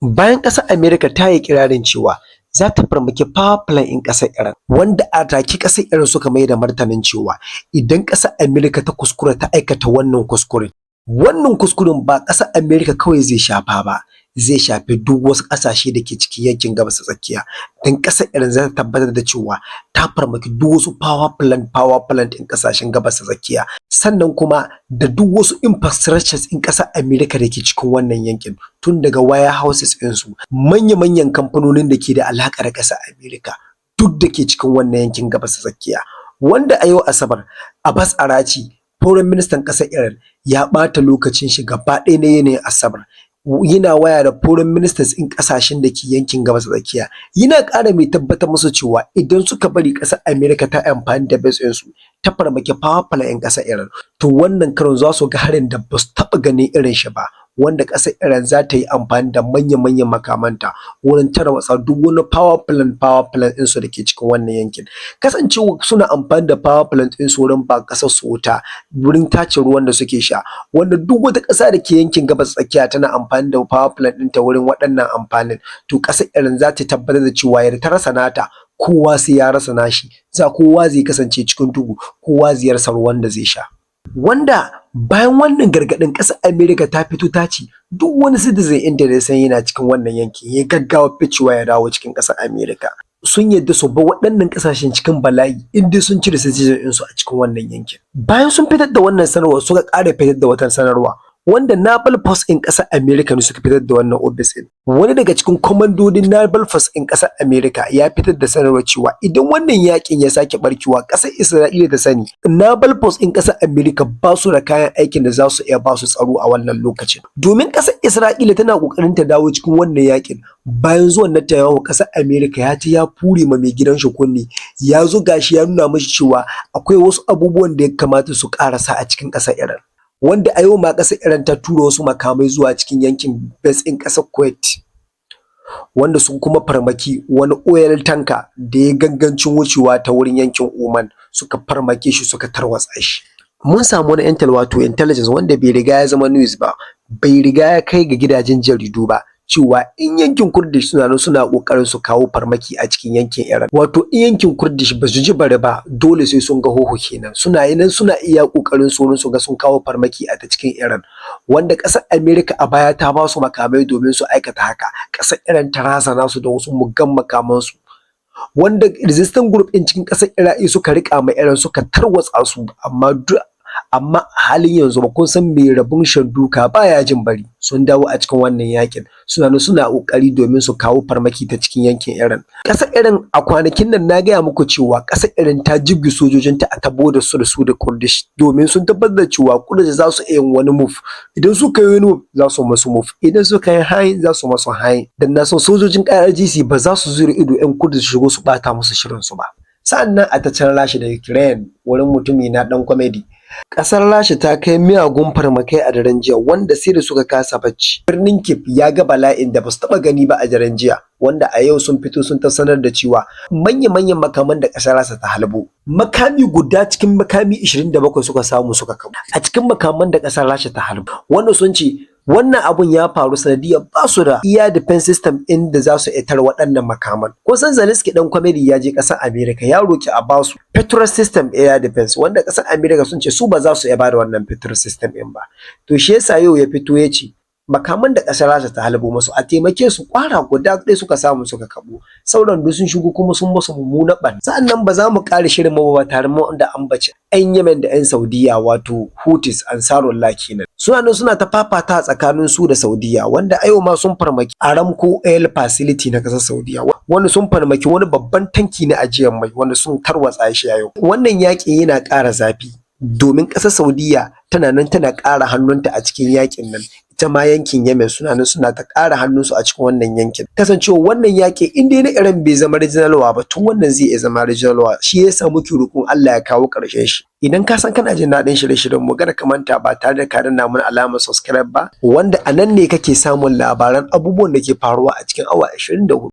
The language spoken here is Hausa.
Bayan ƙasar Amerika ta yi iƙirarin cewa za ta farmaki power plant ɗin ƙasar Iran, wanda a take ƙasar Iran suka maida martanin cewa idan ƙasar Amerika ta kuskura ta aikata wannan kuskuren, wannan kuskuren ba ƙasar Amerika kawai zai shafa ba, zai shafi duk wasu ƙasashe da ke cikin yankin Gabas ta Tsakiya, don ƙasar Iran za ta tabbatar da cewa ta farmaki duk wasu power plant ɗin ƙasashen Gabas ta Tsakiya, sannan kuma da duk wasu infrastructures ɗin ƙasar Amerika da ke cikin wannan yankin, tun daga warehouses ɗinsu, manya-manyan kamfanonin da ke da alaƙa da ƙasar Amerika duk da ke cikin wannan yankin Gabas ta Tsakiya. Wanda a yau Asabar, Abbas Araghchi, foreign ministan ƙasar Iran, ya ɓata lokacin shi gaba ɗaya na yanayin Asabar yana waya da foreign ministers ɗin ƙasashen da ke yankin Gabas ta Tsakiya, yana ƙara mai tabbatar musu cewa idan suka bari ƙasar Amerika ta yi amfani da base ɗinsu ta farmaki power plant ɗin ƙasar Iran, to wannan karon za su ga harin da ba su taɓa ganin irin shi ba, wanda ƙasar Iran za ta yi amfani da manya-manyan makamanta wurin tarwatsa duk wani power plant ɗinsu da ke cikin wannan yankin. Kasancewar suna amfani da power plant ɗinsu wurin ba ƙasar su wuta, wurin tace ruwan da suke sha, wanda duk wata ƙasa da ke yankin Gabas ta Tsakiya tana amfani da power plant ɗinta wurin waɗannan amfanin, to ƙasar Iran za ta tabbatar da cewa yadda ta rasa nata, kowa sai ya rasa nashi, za kowa zai kasance cikin duhu, kowa zai rasa ruwan da zai sha. Wanda bayan wannan gargaɗin, ƙasar Amerika ta fito ta ce duk wani citizen ɗinta da ya san yana cikin wannan yankin ya yi gaggawar ficewa ya dawo cikin ƙasar Amerika. Sun yadda su bar waɗannan ƙasashen cikin bala'i in dai sun cire citizen ɗinsu a cikin wannan yankin. Bayan sun fitar da wannan sanarwar, suka ƙara fitar da wata sanarwa, wanda Naval Force ɗin ƙasar Amerika ne suka fitar da wannan office ɗin. Wani daga cikin kwamandodin Naval Force ɗin ƙasar Amerika ya fitar da sanarwar cewa idan wannan yaƙin ya sake ɓarkewa, ƙasar Isra'ila ta sani Naval Force ɗin ƙasar Amerika ba su da kayan aikin da za su iya ba su tsaro a wannan lokacin. Domin ƙasar Isra'ila tana ƙoƙarin ta dawo cikin wannan yaƙin bayan zuwan Netanyahu ƙasar Amerika, ya ce ya fure ma mai gidan shi kunne, ya zuga shi, ya nuna mashi cewa akwai wasu abubuwan da ya kamata su ƙarasa a cikin ƙasar Iran. Wanda a yau ma ƙasar Iran ta tura wasu makamai zuwa cikin yankin base ɗin ƙasar Kuwait, wanda sun kuma farmaki wani oil tanker da ya gangancin wucewa ta wurin yankin Oman, suka farmake shi suka tarwatsa shi. Mun samu wani intel, wato intelligence, wanda bai riga ya zama news ba, bai riga ya kai ga gidajen jaridu ba, cewa 'yan yankin Kurdish suna nan suna ƙoƙarin su kawo farmaki a cikin yankin Iran. Wato 'yan yankin Kurdish ba su ji bari ba, dole sai sun ga hoho kenan. Suna nan suna iya ƙoƙarin su wurin su ga sun kawo farmaki a ta cikin Iran. Wanda ƙasar Amerika a baya ta ba su makamai domin su aikata haka. Ƙasar Iran ta razana su da wasu muggan makamansu, wanda resistance group ɗin cikin ƙasar Iraki suka riƙa ma Iran suka tarwatsa su, amma a halin yanzu ba kun san mai rabon shan duka baya jin bari, sun dawo a cikin wannan yakin, suna nan suna ƙoƙari domin su kawo farmaki ta cikin yankin Iran. Ƙasar Iran, a kwanakin nan na gaya muku cewa ƙasar Iran ta jibge sojojinta a tabo da su da Kurdish, domin sun tabbatar da cewa Kurdish za su iya yin wani move. Idan suka yi wani move, za su masu move. Idan suka yi hain, za su masu hain. Dan na san sojojin IRGC ba za su zura ido 'yan Kurdish su shigo su ɓata musu shirin su ba. Sa'annan a ta can Rasha da Ukraine, wurin mutumi na ɗan comedy. Ƙasar Rasha ta kai miyagun farmakai a daren jiya, wanda sai da suka kasa bacci. Birnin Kyiv ya ga bala'in da ba su taɓa gani ba a daren jiya, wanda a yau sun fito sun ta sanar da cewa manya-manyan makaman da ƙasar Rasha ta halbo, makami guda cikin makami 27 suka samu suka kawo a cikin makaman da ƙasar Rasha ta halbo. Wanda sun ce wannan abun ya faru sanadiyar ba su da air defense system ɗin da za su iya tare waɗannan makaman. Kun san Zelensky ɗan comedy ya je ƙasar America ya roki a basu Patriot system air defense, wanda ƙasar America sun ce su ba za su iya bada wannan Patriot system ɗin ba. To shi yasa yau ya fito ya ce makaman da ƙasar Rasha ta halbo musu, a taimake su, ƙwara guda ɗaya suka samu suka kabo, sauran duk sun shigo kuma sun musu mummunar ɓarna. Sa'annan ba za mu ƙare shirin mu ba tare mu da ambaci 'yan Yemen da 'yan Saudiya, wato Houthis, Ansarullah kenan. Suna nan suna ta fafata tsakanin su da Saudiya, wanda a yau ma sun farmaki Aramco Oil Facility na ƙasar Saudiya, wanda sun farmaki wani babban tanki na ajiyar mai, wanda sun tarwatsa shi a yau. Wannan yaƙin yana ƙara zafi domin ƙasar Saudiya tana nan tana ƙara hannunta a cikin yaƙin nan. Ita ma yankin Yemen suna nan suna ta ƙara hannunsu a cikin wannan yankin. Kasancewa wannan yaƙi in dai na Iran bai zama regional war ba, to wannan zai iya zama regional war. Shi yasa muke roƙon Allah ya kawo ƙarshen shi. Idan ka san kana jin daɗin shirye-shiryen mu, kada ka manta ba tare da ka danna mana alamar subscribe ba, wanda a nan ne kake samun labaran abubuwan da ke faruwa a cikin awa 24.